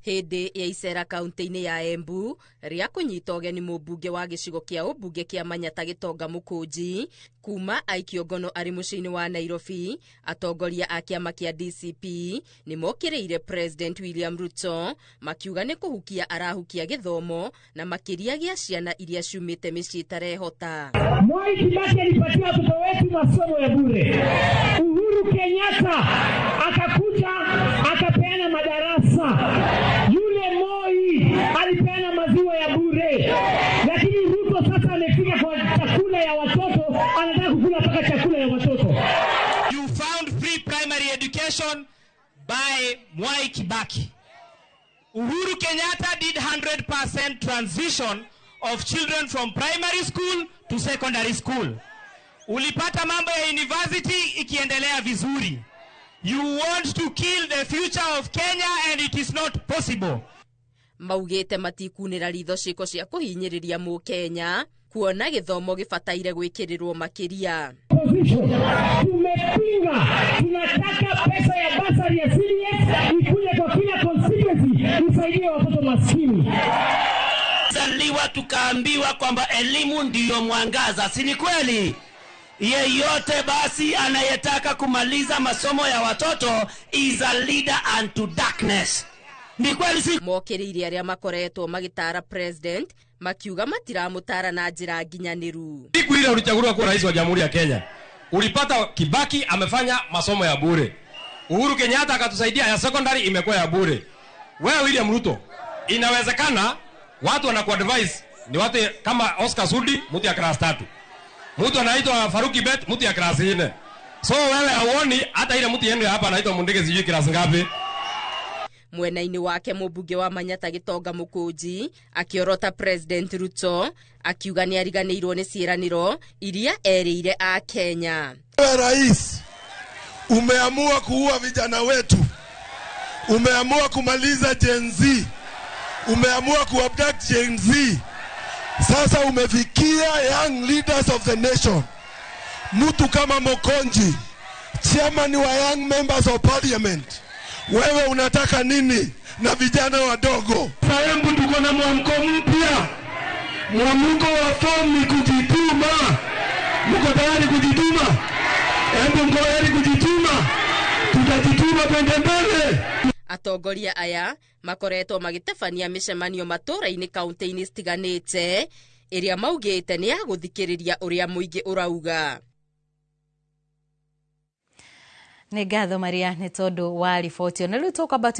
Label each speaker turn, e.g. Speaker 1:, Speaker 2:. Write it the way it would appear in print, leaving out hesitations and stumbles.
Speaker 1: Hĩndĩ ya icera kaunti-inĩ ya Embu rĩa kũnyita ũgeni mũmbunge wa gĩcigo kĩa ũmbunge kĩa Manyata Gĩtonga Mũkũnji kuma aikio ngono arĩ mũciĩ-inĩ wa Nairobi, atongoria a kĩama kĩa DCP nĩ mokĩrĩire President William Ruto makiuga nĩ kũhukia arahukia gĩthomo na makĩria gĩa ciana iria ciumĩte mĩciĩ ĩtarehota.
Speaker 2: Mwai Kibaki alipatia watoto wetu masomo ya bure. Uhuru Kenyatta akakuja akapeana madarasa. Yule Moi alipeana maziwa ya bure, lakini Ruto sasa amefika kwa chakula ya watoto, anataka kukula mpaka chakula ya watoto.
Speaker 3: You found free primary education by Mwai Kibaki. Uhuru Kenyatta did 100% transition of children from primary school to secondary school. Ulipata mambo ya university ikiendelea vizuri. You want to kill the future of Kenya and it is not possible.
Speaker 1: Maugĩte matikunĩra ritho ciĩko cia kũhinyĩrĩria mũkenya kuona gĩthomo gĩbataire gwĩkĩrĩrwo makĩria.
Speaker 2: Opposition tumepinga, tunataka pesa ya basari ya CDF ikuje kwa kila constituency isaidie watoto maskini.
Speaker 4: Zaliwa tukaambiwa kwamba elimu ndiyo mwangaza, si ni kweli? Yeyote basi anayetaka kumaliza masomo ya watoto is a leader unto darkness. Ni kweli si?
Speaker 1: Mokĩrĩire arĩa makoretwo magĩtara president makiuga matiramũtara na njĩra nginyanĩru.
Speaker 5: Siku ile ulichaguliwa kuwa rais wa Jamhuri ya Kenya, ulipata Kibaki amefanya masomo ya bure. Uhuru Kenyatta akatusaidia ya secondary imekuwa ya bure. Wewe William Ruto, inawezekana watu wanakuadvise ni watu kama Oscar Sudi, mtu ya class 3. Mtu anaitwa Faruki Bet, mtu ya class 4. So wewe hauoni hata ile mtu yenu hapa anaitwa Mundeke sijui class ngapi.
Speaker 1: Mwena-inĩ wake mũmbunge wa Manyata Gĩtonga Mũkũnji akĩorota President Ruto akiuga nĩ ariganĩirwo nĩ ciĩranĩro iria erĩire a Kenya.
Speaker 6: Wewe rais, umeamua kuua vijana wetu, umeamua kumaliza Gen Z, umeamua kuabduct Gen Z. Sasa umefikia young leaders of the nation. Mtu kama Mokonji, chairman wa young members of parliament, wewe unataka nini na vijana wadogo?
Speaker 7: Embu tuko na mwamko mpya. Mwamko wa form ni kujituma. Mko tayari kujituma? Embu mko tayari kujituma? Tutajituma twende mbele.
Speaker 1: Atongoria aya makoretwo magĩtabania mĩcemanio matũũra-inĩ kaunti-inĩ citiganĩte ĩrĩa maugĩte nĩ ya gũthikĩrĩria ũrĩa mũingĩ ũrauga.
Speaker 8: Nĩ ngatho Maria nĩ tondũ wa riboti. Na rĩu tũkwamba.